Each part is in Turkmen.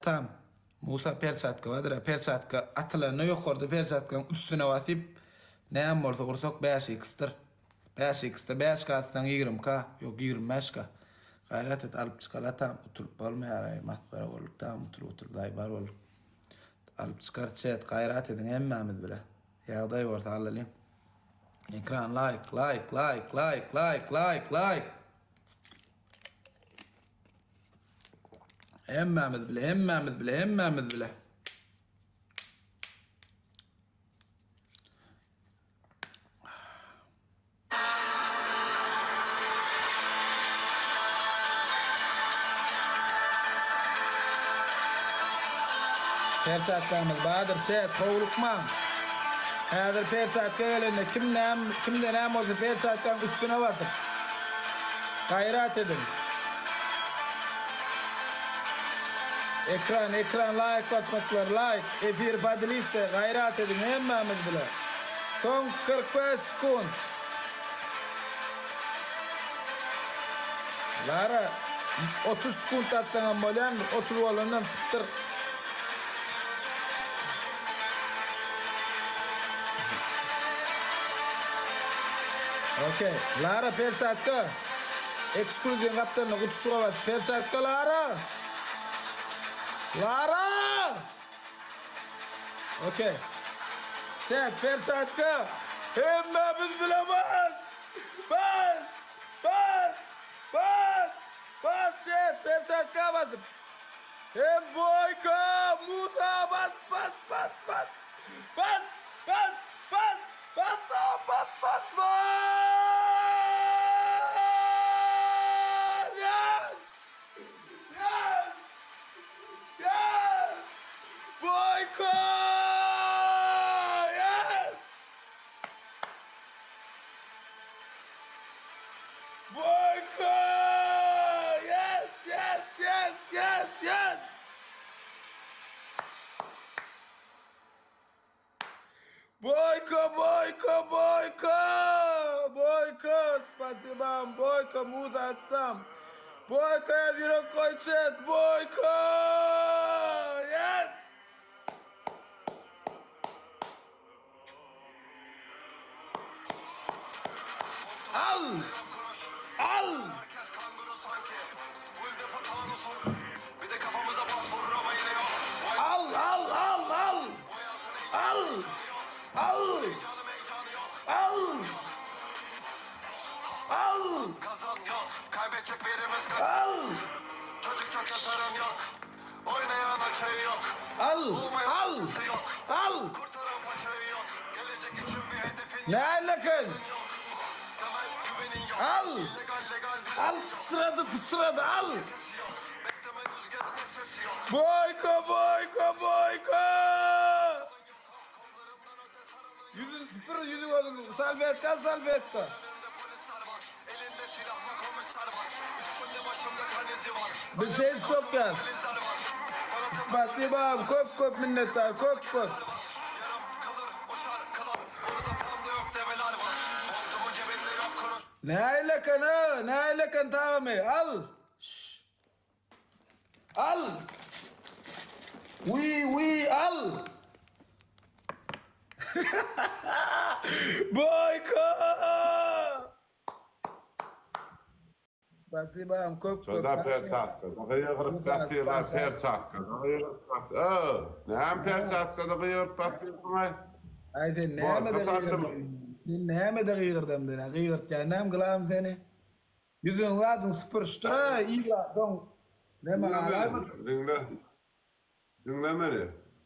Atam, Musa perçatka bardyr-a, perçatka atylanda ýokarda perçatkanyň üstüne basyp, näme bolsa ursak bäş iksdir. Bäş iksde bäş ka atsaň ýigrimi ka, ýok 25 ka. Gaýrat et alyp çykaly atam, utulyp bolmaýar-aý, masgara bolduk tam utulyp utulyp zaýbar bolduk. Alyp çykar çet, gaýrat ediň hemmämiz bile. Ýagdaý bolsa alalyň. Ekran laýk, laýk, laýk, laýk, laýk, laýk, laýk. Hemmämiz bile, hemmämiz bile, hemmämiz bile. Perçatkamyz bardyr, çet, howlukmaň. Häzir perçatka gelende kim näm, kimde näm bolsa perçatkaň üstüne basyp. Gaýrat ediň. Ekran, ekran laýk basmaklar, laýk, efir podelisse, gaýrat ediň hemmämiz bile. Soň 45 sekunt. Lara, 30 sekunt atsaňam bolýandyr, 30 bolandan sypdyr. Okey. Lara perçatka. Ekskluzin gapdalynda gutuçyga bas. Perçatka Lara. Lara! Okey. Sen perçatka. Hemmemiz bile bas. Bas! Bas! Bas! Bas şet perçatka basyp. Hem Boýko, Musa bas bas bas bas. Bas bas bas bas bas bas bas. Yes! Yes! Yes! Boýko! Yes! Boyko! Yes, yes, yes, yes, yes! Boyko, Boyko, Boyko! Boyko, spasibam, Boyko, Musa Aslam. Boyko, ýaz ýürek goý chat, Boyko! Yes! Al! Al! Al, al, al, al! Al! Al! Al! Al! Al! Al! Al! Al! Nälekin? Al! Al pyçrady pyçrady al! Boýko boýko boýko! Ýüzüni süpür ýüzi gözüňi salfetka al salfetka. Biz şeýdip sokýas. Spasiba köp köp minnetdar köp köp. Näýleken ö, näýleken tagamy, al. Şş. Al. Wi wi al. Boýko! Spasibam köp köp. Şoda perçatkada gygyryp ýatyrlar perçatkada gygyryp ýatyr. Ö, näme perçatkada gygyryp ýatyrsyň-aý? Aý sen nämede gygyrdam? Sen nämede gygyrdam sen? Gygyrtýan näme gylam seni? Ýüzüň zadyň süpürişdir-ä, ýyla soň neme galaýmasyn. Diňle. Diňle meni.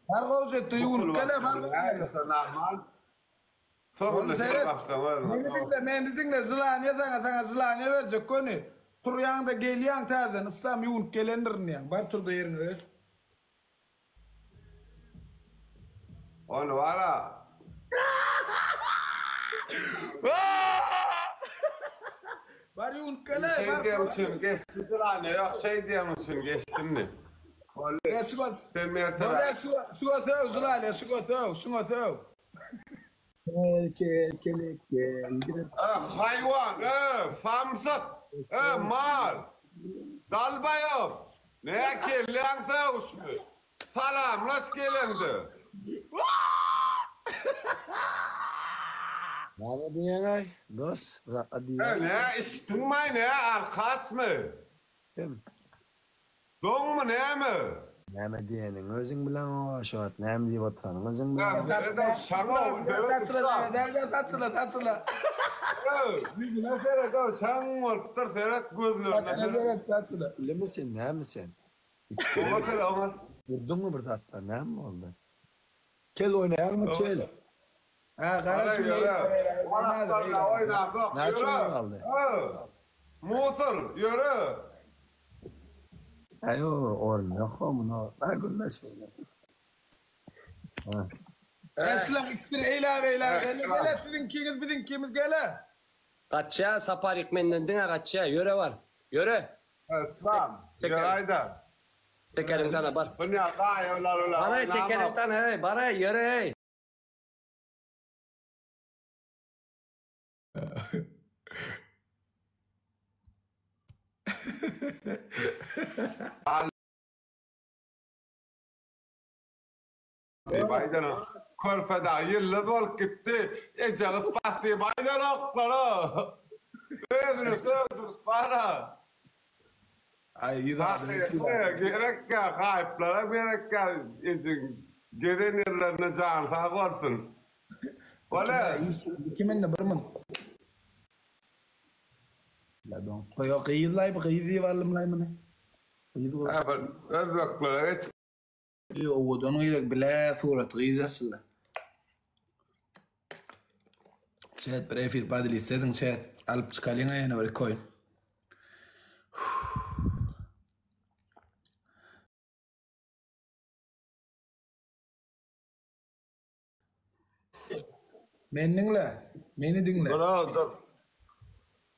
Bar gowjetde ýuwunyp gel-ä, bar. Normal. Soňunda sen bassaň özüňe. Meni diňle, meni diňle, želaniýa saňa, saňa želaniýa berjek göni. Turýaň-da gelýäň täzeden, Yslam ýuwunyp gelendirin diýýäň. Bar tur-da ýeriňe gel. Ony bara. Bar ýuwunyp gel-eý, bar. Şeý diýen üçin geçdi želaniýa, ýok şeý diýen üçin geçdimmi? Boldy. Sen mertebe. Bolýa şuňa sög želaniýa, şuňa sög, şuňa sög. Kel kel kelek kel. E haýwan, e samsyk, e mal. Dalbaýob. Nä kelläň sögüşmi? Salamlaş geleňde. Näme diýýäňaý, dos? Bir zatlar He, diýýäňmi? nä içdiňmaý nä alkasmy? Kim? Doňmy näme? Näme diýeniňi özüň bileňoga şu wagt näme diýip oturanyňy özüň bileňok. Seredem şaňa seret Saçyla saçyla. Ýüzüne seredem şaň bolupdyr seret gözlerine Saçyla seret saçyla. Içgilimi sen näme sen? Oňa seret oňa. Urduňmy bir zatlar näme boldy? Kel oýnaýaňmy kel? Ha gara şu Oýnamzok Näçe oýun galdy? Musur ýöre. Aý o orun ýok o muny ha gürleşmeli. Ha. Eslam ikisini eýläp eýläp gele gele siziňkiňiz biziňkimiz gele. Gaçýa Saparik menden diňe gaçýa ýöre bar. Ýöre. Eslam ýöre aýda. Tekeriň tana bar. Dünýä gaýylar ular. Baraý tekeriň tana heý baraý ýöre heý. Baýdan körpe dagy ýyldyz bolup gitdi. Ejeňi spasiba aýdanoklara. Özüni sögdürip bara. Aý 100 adam 200 adam. Gerekkä haýyplara gerekkä ejeň gezen ýerlerinde jany sag bolsun. Bolýa. Kim indi bir mun. La doňka ýok gyzlaý bu gyz diýip aldymlaý muny. Gyz bolup. Hä bir özbeklere geç. Öý owadan gyz bile suraty gyz aslynda. Chat bir efir podelиться ediň chat alyp çykalyň ýene bir iki oýun. Meni diňle. Meni diňle. Dur dur.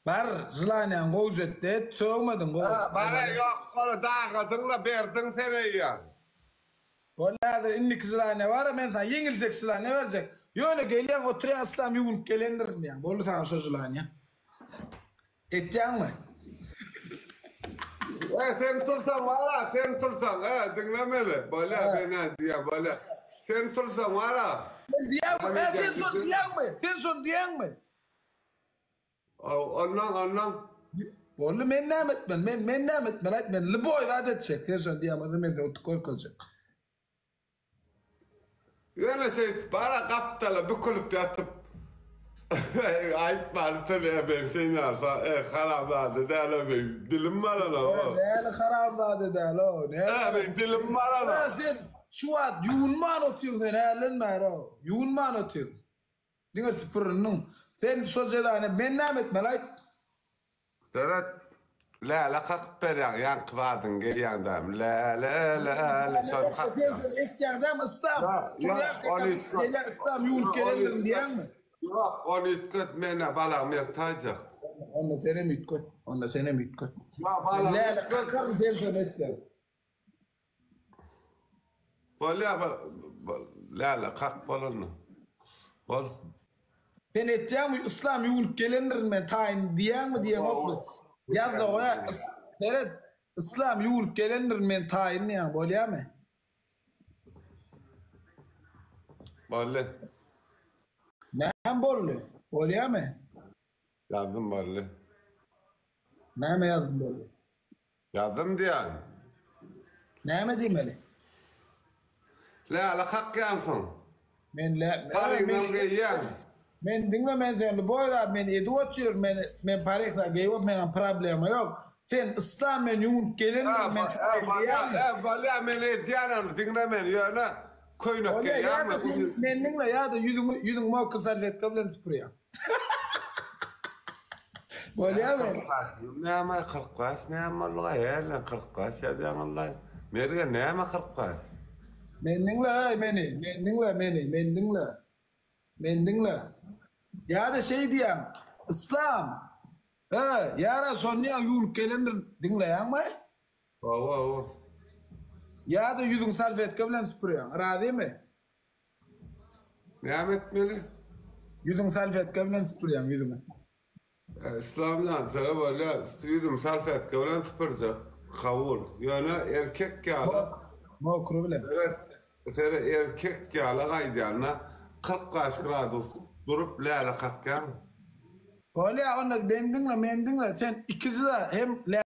Bar, želaniýaňy gowja et-de, sögmediň gowy. Bara ýok, goly dagadyň-la, berdiň sen eýýäm. Boldy häzir indiki želaniýa bar-a, men saňa ýeňiljek želaniýa berjek. Ýöne gelýäň, oturýaň, yslam ýuwunyp gelendirin diýýäň. Boldy saňa şo želaniýa. Etýäňmi? E, sen tursaň wara, sen tursaň, e, diňle meni, bolýa, men nä diýýän, bolýa. Sen tursaň wara. Sen diýýäňmi? E, sen şony diýýäňmi? Sen şony diýýäňmi? Ondan, ondan. Boldy, men näme etmeli? Men, men näme etmeli? Aýt, men lýuboý zat etjek. Sen şony diýýän bolsaň, men seni utup görkezjek. Ýöne şeýdip bara gapdala bükülip ýatyp aýtmany tölýä men sen ýaly haramzada däl-ä meň dilim baranok. Näli haramzada däl-ow näli. Hä meň dilim baranok. Hä sen şu wagt ýuwunman otyň sen hällenmärow ýuwunman otyň. Diňe süpürindiň. Sen şo jezany men näme etmeli aýt. Seret, läle kakyp berýäň, ýaňky zadyňy geýýäň dämi? Läle, läle, şony kakýaň. Sen şony etýäň dämi, Yslam? Turýaň, gelýäň, Yslam ýuwunyp gelendirin diýýäňmi? Ýok, ony üýtget, men-ä balagymy ýyrtaýjak. Onda senem üýtget, onda senem üýtget. Ýok, balagymy Läle kakaryn sen şony etseň. Bolýa bol läle kak bol onda. Bol. Sen etýäňmi yslam ýuwunyp gelendirin men taýyn diýýäňmi diýeňokmy? Ýazda goýa seret yslam ýuwunyp gelendirin men taýyn diýýäň bolýamy? Boldy. Näme boldy? Bolýamy? Ýazdym boldy. Näme ýazdym boldy? Ýazdym diýýän. Näme diýmeli? Läle kakýansyň. Men lä Paryňam geýýäň. Men diňle men sen lýuboý zat men edip otyryn men men parik zat geýip ot meňem problema ýok. Sen yslam men ýuwunyp gelendirin men diýýäňmi? Hä bolýa men edýän ony diňle meni ýöne köýnek geýýäňmi? Men diňle ýa-da ýüzüňi ýüzüňi mokry salfetka bilen süpürýäň. Bolýamy? Näme 45 näme bolduga hälden 45 ýazýaňyzlaý. Mergen näme 45? Meni diňle eý meni, meni diňle meni, meni diňle. Meni diňle. Ýa-da şeý diýýäň, Yslam! He, ýara şony diýýäň ýuwunyp gelendir, diňleýäňmi? Hawa, hawa. Ýa-da ýüzüňi salfetka bilen süpürýäň. Razymy? Näme etmeli? Ýüzüňi salfetka bilen süpürýäň ýüzüňi. Yslam jan söze bolýa ýüzümi salfetka bilen süpürjek kabul ýöne erkek ýaly. Mokry bilen. Seret, seret erkek ýaly gaýdýanda 45 gradus durup läle kakýaň. Bolýa onda beni diňle meni diňle sen ikiji-de hem.